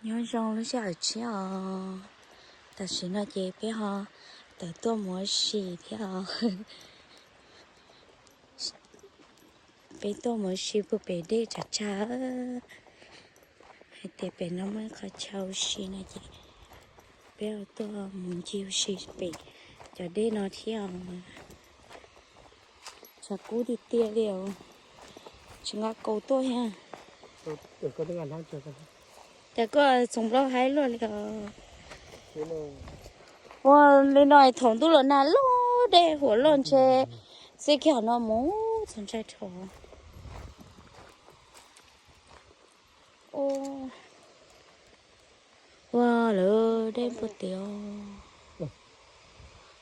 Nyob zoo lub sij hawm tshiab os. Tam sim no ces peb ho tawm tuaj mus ua si thiab os. Peb tuaj mus ua si puag pem dej tsav tsav. Hais tias pem no muaj qhov chaw ua si no ces peb tuaj mus ncig ua si pem cov dej no thiab os. Tshav kub tiag tiag li os. Tsis nqa kaus tuaj thiab. Cas koj txhoov plaub haib luaj li os. Ua li no thaum ntuj los nag loj dej huam loj ntshe xij kiag qhov no mus txog ntshai dhau. Ua lawv dej puag tid.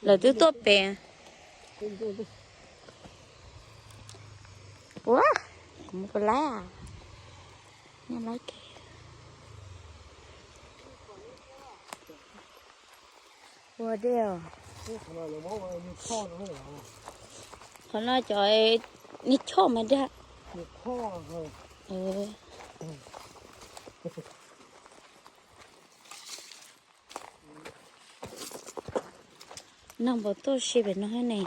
Lawv twb tuaj pem. Ua, kuv mus puas laib a? Nyob laib kev. Ua dej os. Qhov no cov niag choj mas dag. Neeg puas tuaj si pem no thiab ne?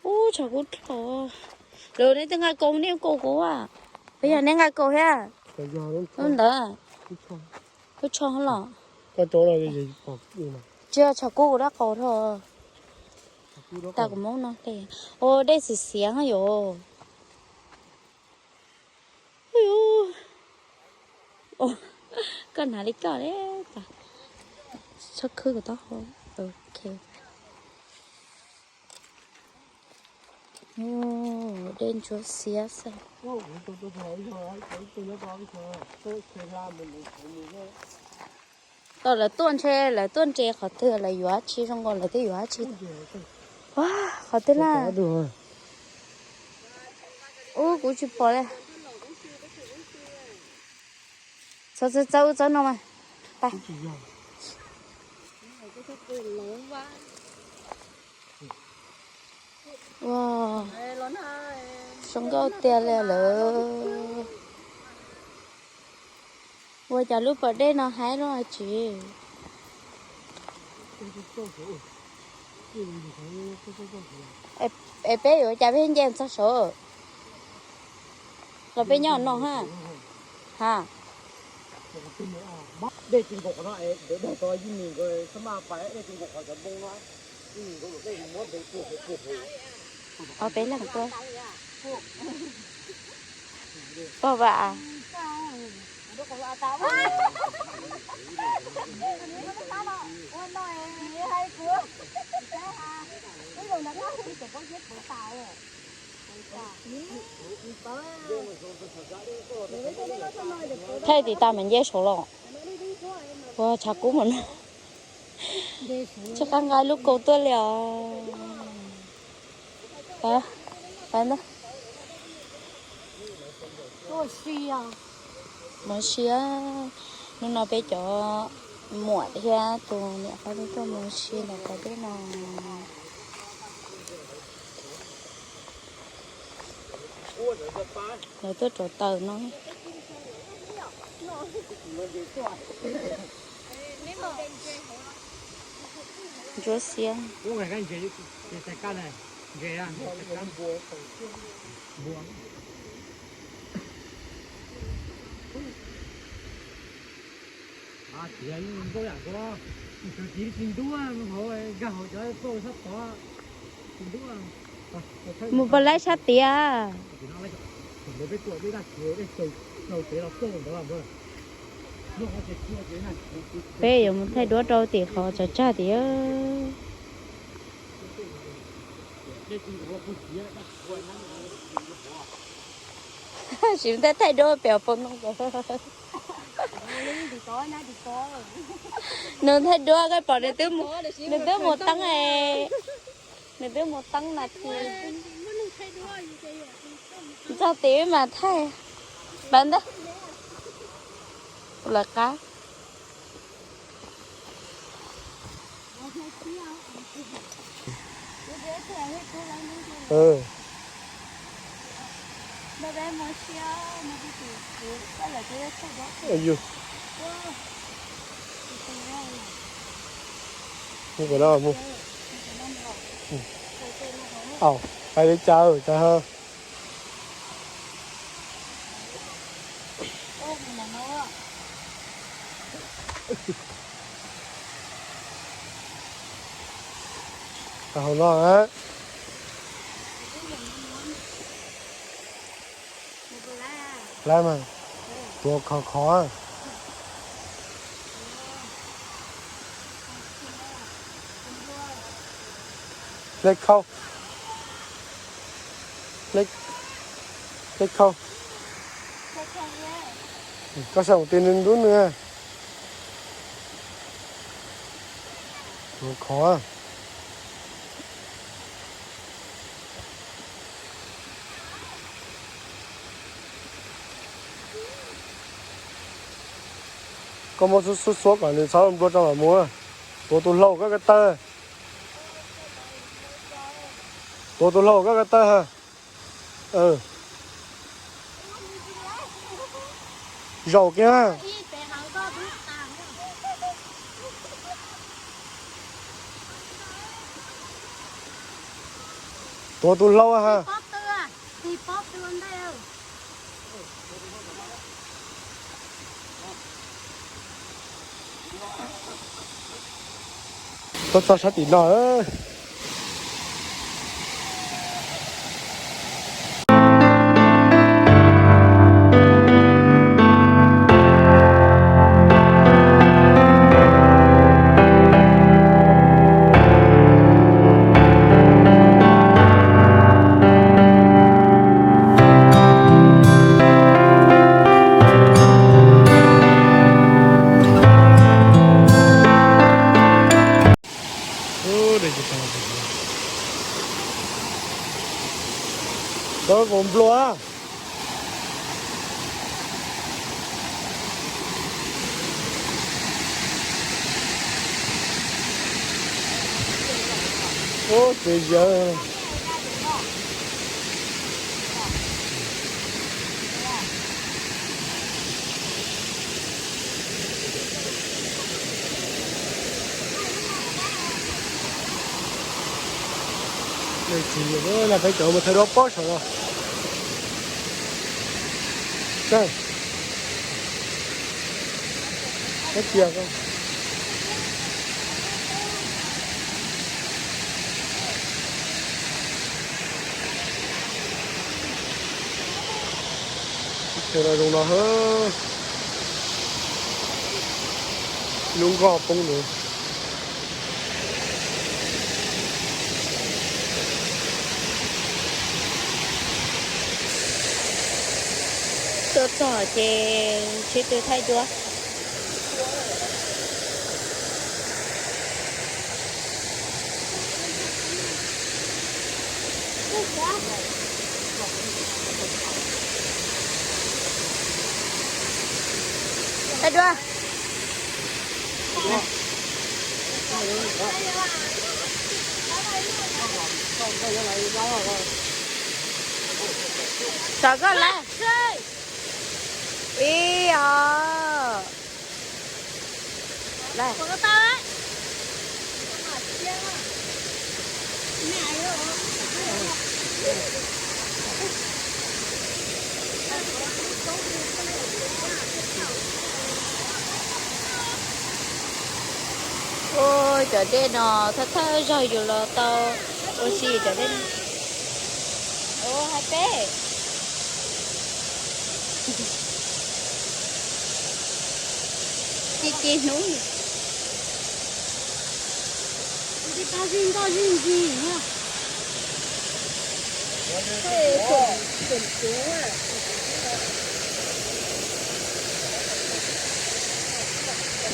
Ub, tshav kub dhau. Lawv neb twb nqa kaus, neb kaus kuv a. Puas yog neb nqa kaus thiab? Lub ntawd. Lub tsho los. Tsis yog tshav kub kuv dab qaus dhau. Tas kuv muab no. Ua dej xiav xiav yuav. Koj hnav li koj li. Txhob khwb kuv taub hau. Ok. Dej ntsuab xiab xwb. Tau lawv tuaj ntshe lawv tuaj nres qhov twg, lawv yuav dab tsi zoo nkaus lawv twb yuav dab tsi. Qhov twg na? Ub, kuv tsis pom li. Txhob txhob txhob ub txhob no mas. Ua, zoo nkauj tiag li lawm. Ua cas lub pas dej no haib loj tsis? Es peb yuav cas peb nce txog saud los peb nyob no ha? Ha. Ob peb leeg tuaj. Pog vam. Thaij tiv tas mas nce saud los. Ua tshav kub mas no. Tsis qab nqa lub kaus tuaj li os. Pab ntag. Mus si, hnub no peb cov muam thiab tus niam qhov tuaj mus si ntawm pas dej no. Lawv tuaj rauv taws no. Ntsuab xiab. Tias nkauj yam ko, sawv tsis tsis ntuab hauv, nkag hauv cov txauj sab tod, tsis ntuab. Mus pas laib sab tias. Peb yuav mus thaij duab rau tim qhov tsav tsag tias. Sim thaij thaij duab pem hauv paus ntoo. Nws thaij duab koj pom nws twb mus teeb, nws twb mus teeb nas this. Txog tid mas thaij. Pab ntag. Lawv qab. Mus qhov no mus. Au, pais li cas cas ha. Hauv no. Lawv mas tuav khov khov. Lej khau. Lej khau. Koj saib mus ti ntub nws. Tuav khov. Koj muab xuab xuab xuab kom nws txhob nplua rau mam mus. Tuav tus hlau koj ko taw. Tuav tus hlau koj ko taw ha. Zaum kiag. Tuav tus hlau ha. Tuaj txog sab tim no. Koj mus nplua. Ub, txiv yawg. Peb cov mus thawj duab pob saum no. Cia Chaw no zoo no, lub nkoj poob ntawd. Tuaj txog ces sib tw thaij duab. Thaij duab. Tso koj lawm. Ib os. Ua cov dej no thawj thawj zaug yus los tau ua si cov dej no. Ua hais peb ci ci hnub.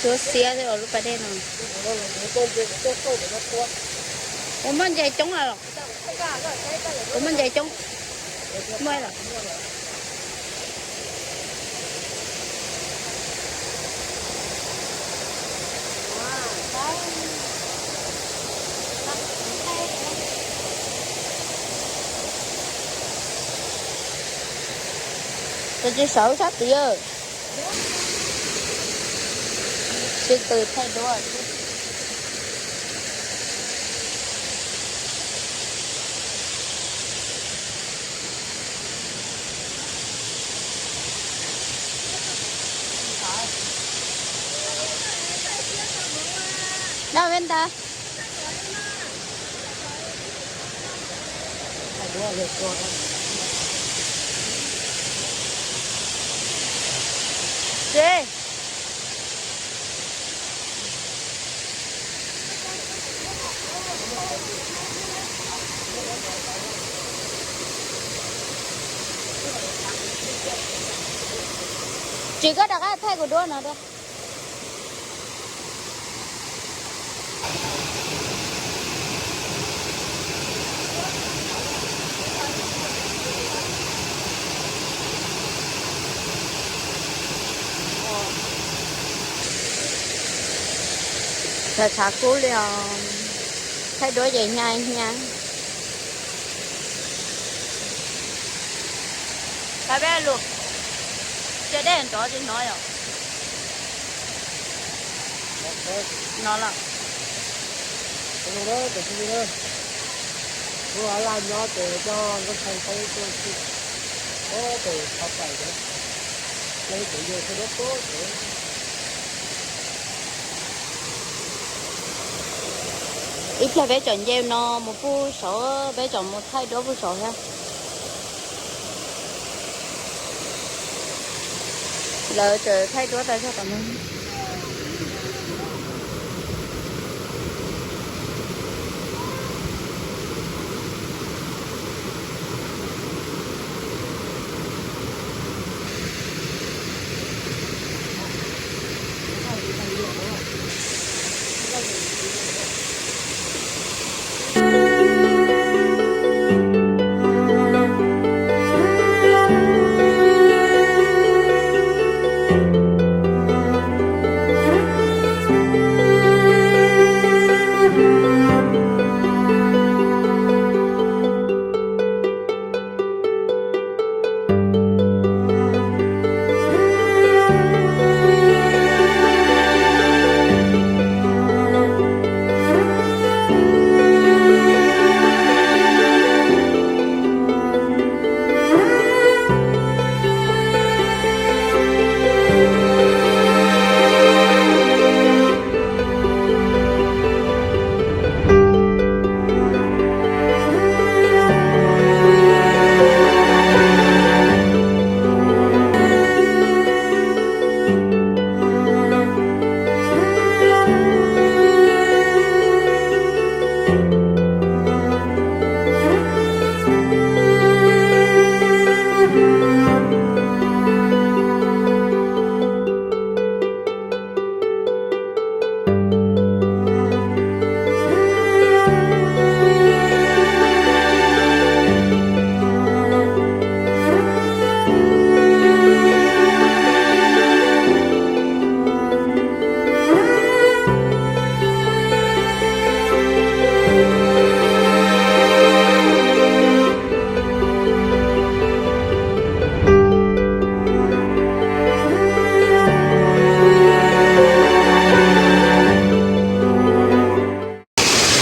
Ntsuab xiab xwb os lub pas dej no. Kuv muaj ntses coob los? Kuv muaj ntses coob. Muaj los? Tus tsis saud sab tid, tsis qw thaij duab. Dab venta. Tsis, tsis koj rov qab thaij kuv duab no. Tshav tshav kub li os, thaij duab ces hnyav hnyav. Pab peb lus, cia dej nrov tsis hnov yom. No los. Laj nyob ces coj nkauj Xeeb peb tuaj xwb. Tes txhov pais lawv, lawv tus yawg thaij duab tuaj ces. Ib pliag peb tsom nce no mus pug saud, peb tsom mus thaij duab pug saud thiab. Lawv tseem thaij duab tas zog tom no.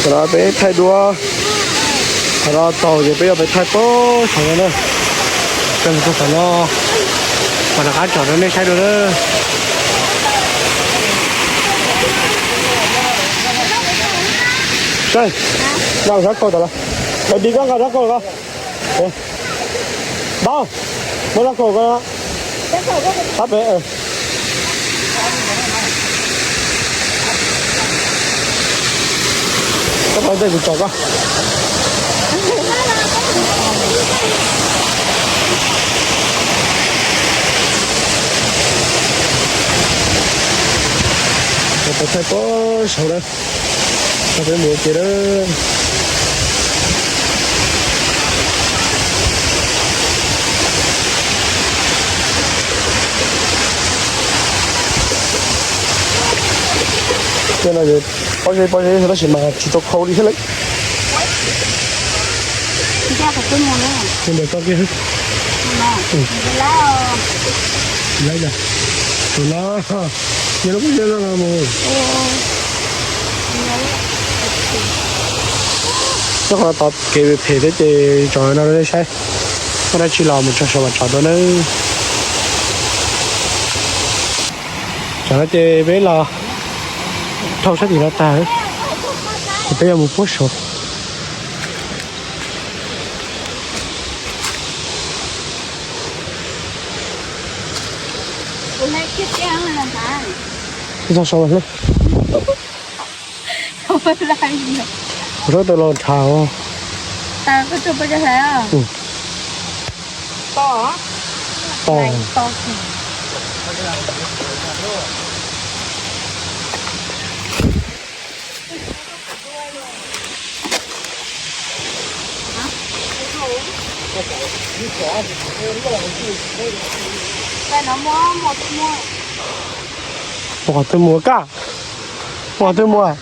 Tam no peb thaij duab, thaum no tau ces peb yuav peb thaij pab saum no na. Thaum no, mam rov qab tsom rau nej saib dua na. Saib, noj sab kaug tas los, di koj nqa sab kaug ko. Npab, muab sab kaug ko sab pem. Koj tau tej kuv tsom koj. Peb thaij pab saud na, peb mus ua ke na. Tej no pob zeb pob zeb tab sis mas tsis tau khau li thiab lawm. Ntawm koj kiag. Tus lab, tus lab, yog lub kub yog no mus. Nyob qhov no tod kev phem thiab ces tsom no nej saib, muaj dab tsi los mus tso saum los tsom dua nawb. Tsam no ces peb los dhau sab tim no tag, ces peb yuav mus puag saud. Txog saud lawm. Kuv sab tau los nrhav. Ua qhov twg mus kaj? Ua qhov twg mus?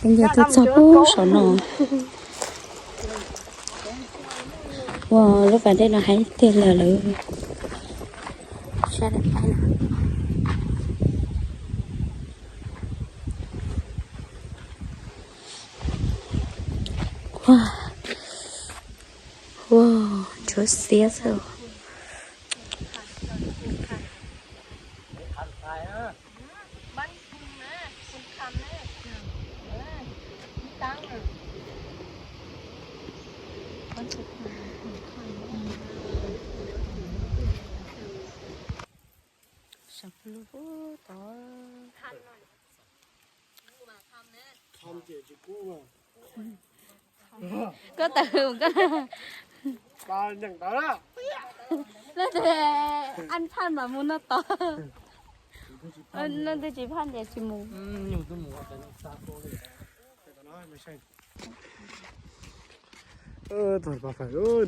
Peb nce tuaj txog pub saum no. Ua lub pas dej no haib tiag li lawm. Ua, ntsuab xiab xwb. Koj tawm koj. Leej twg, An Phaj mam mus no tod. Leej twg tsis phaj ces tsis mus.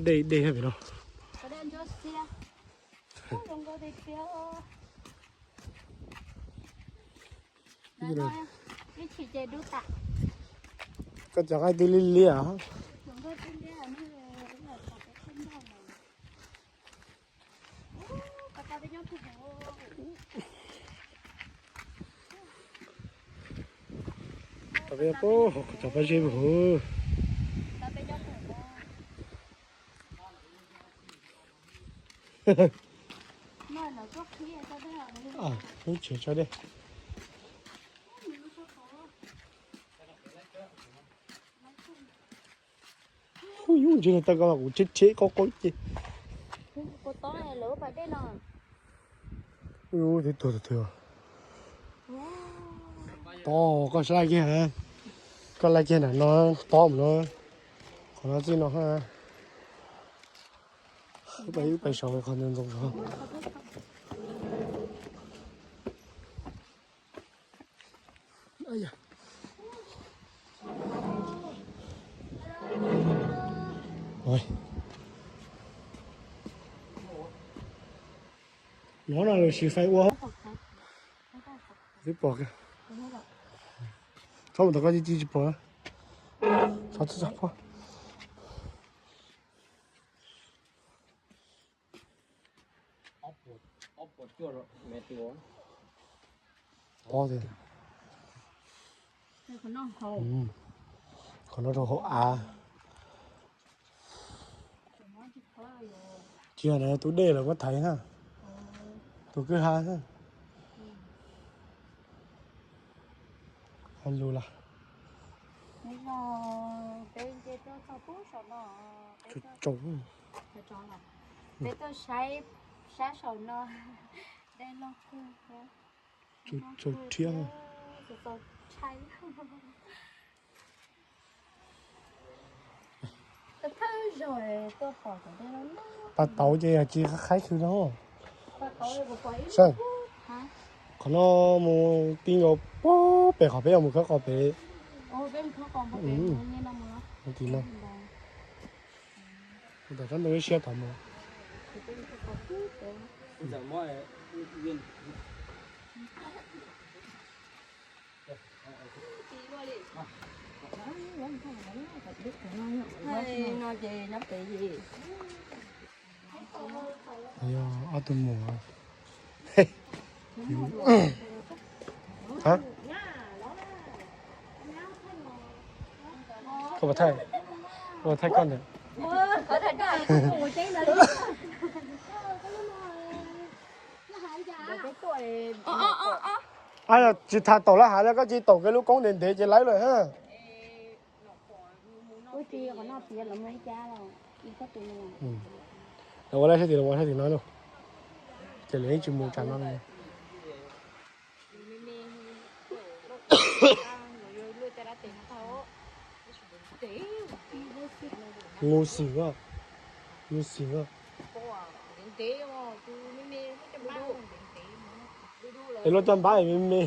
Dej dej pem no. Koj cov qaib twb liab liab. Peb cov pob zeb mus. Lub tsev tso dej. Hu yus ntsis tau ko mas kuv rhiab rhiab qaub qaub ces. Hu yus twb tuag twg. Tob koj sab laj kiag, koj laj kiag nram no, tob mus no, qhov no txij no ha. Wb pais saud qhov ntxoov ntxoov zog. Nov no lawv siv fais ua. Twb pom, txhob mus tom koj ci ci tsis pom. Txhob txhob txhob pom. Pob tiag. Qhov no rau hauv av. Tsis yog tus dej lawv muab thaiv na, tus kwj ha na. Hais lus lawm. Tsaus, tsaus, tsaus rhiab. Pas tauv ces yog tsis qab khaib khw no. Saib, qhov no mus ti nkaus puag pem qhov peb yuav mus khawb qos pem. Mus tim no. Kuv tom tsob ntoo ib siab tom mus. Yog ob tug muam. Hab, koj puas thaij, koj puas thaij koj ntawm? Ab, yog tsis tham taum lawv hav no koj cia li taum kiag lub koob ntev ntev ces laib lawm hab. Lawv ua laib sab tim, lawv ua sab tim no lauj. Ces lawv yeej tsis mus tsam no li. Mus xim, mus xim. Es luag coj npab me me.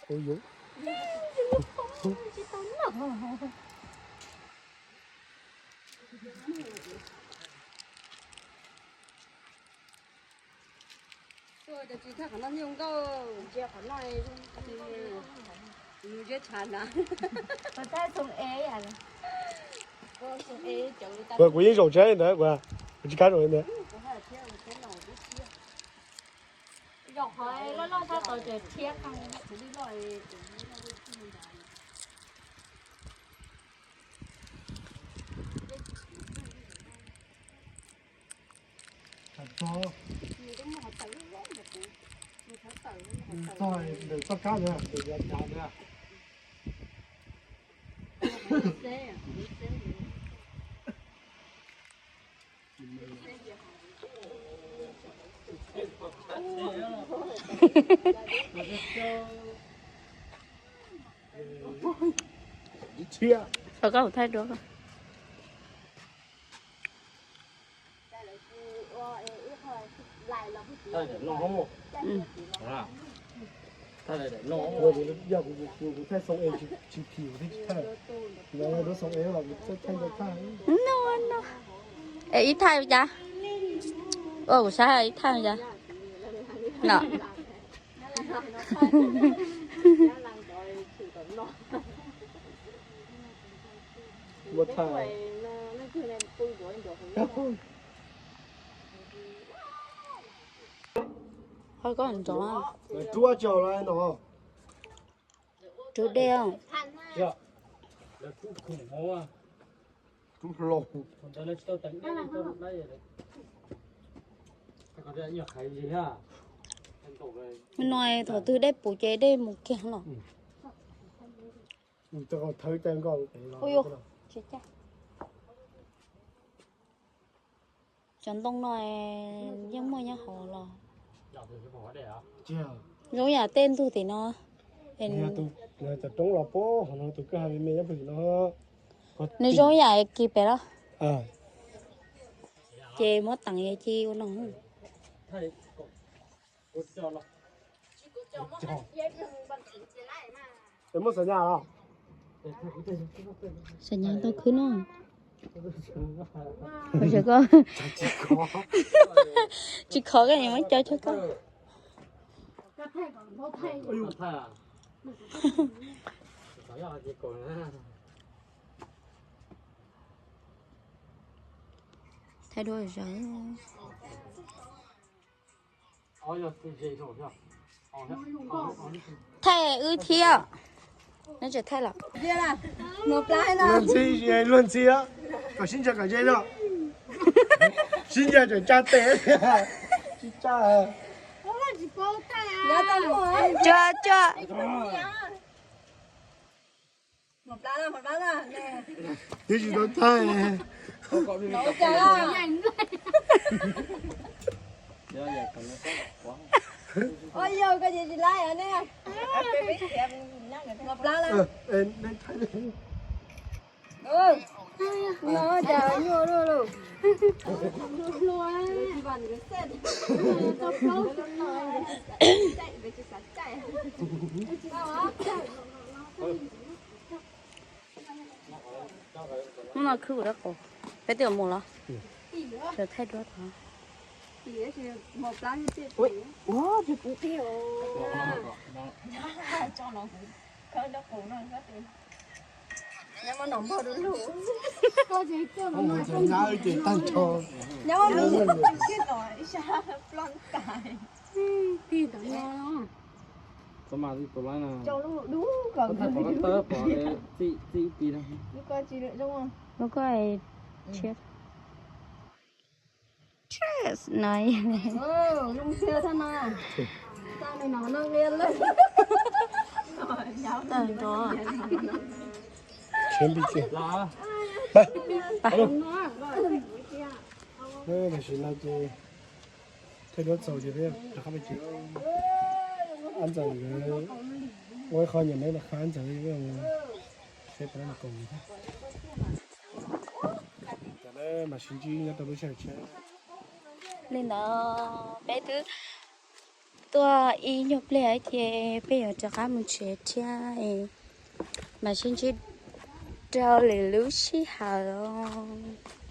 Cov tsis thaj qhov no zoo nkauj, ntsia qhov no zoo nkauj, mus zeb tshav na. Kuv yeej zaum tsheb li ntawd, kuv tsis kam zaum li ntawd. Zaum qhov loj loj sab tod ces rhiab qees. Txog ntawm txoj kab ntawd, ntawm yav cav ntawd. Thaij duab. Yog kuv, kuv thaij xoo es tsis phim kuv thiaj thaij. Yog duab xoo es los kuv thaij ntau thaij. Es ib thaij cas? Ua kuv saib ib thaij cas? No. Ua thaij. Qhov koj nrov. Rub tsi los no. Rub dej. Rub hlau. No thaum twg dej puv ces dej mus kiag los. Ua, tsis cas. Cov ntoo no yeej muaj nyob hauv los. Zoo yam tej ntug tim no. Cov roob los puag hauv no tus kwj ha me me nyob puag tim no. Nws zoo yam kis pem los. Ces muab teem ci ua no. Muab xav nyas los? Xav nyas tau khwb no. Tsis khov, koj muab co tso koj. Thaij duab zawv. Thaij wb thiab. Neb tseem thaij los? Luag ntxhi, luag ntxhi, kom sib ntsia kom ze no. Sib ntsia tseem tsa tes. Tsis tsa. Tsa, tsa. Twb tsis tau thaij. No cas nyuaj luaj lauj. Hnub no khwb ua dab qus, peb twb mus los, thaij duab tod. Lub ko tshiab no. Tam sim no ces thaij duab txaus ces peb rov qab pem ces Ab Ntxawm nkawd ua ib qho nyiam neb los qha Ab Ntxawm seb puas neb los koom thiab. Mas sib ntsib nyob rau lub sij hawm tshiab. Li ntawd peb twb tuaj ib nyuag pliag ces peb yuav rov qab mus tsev thiab, mas sib ntsib rau lwm lub sij hawm os.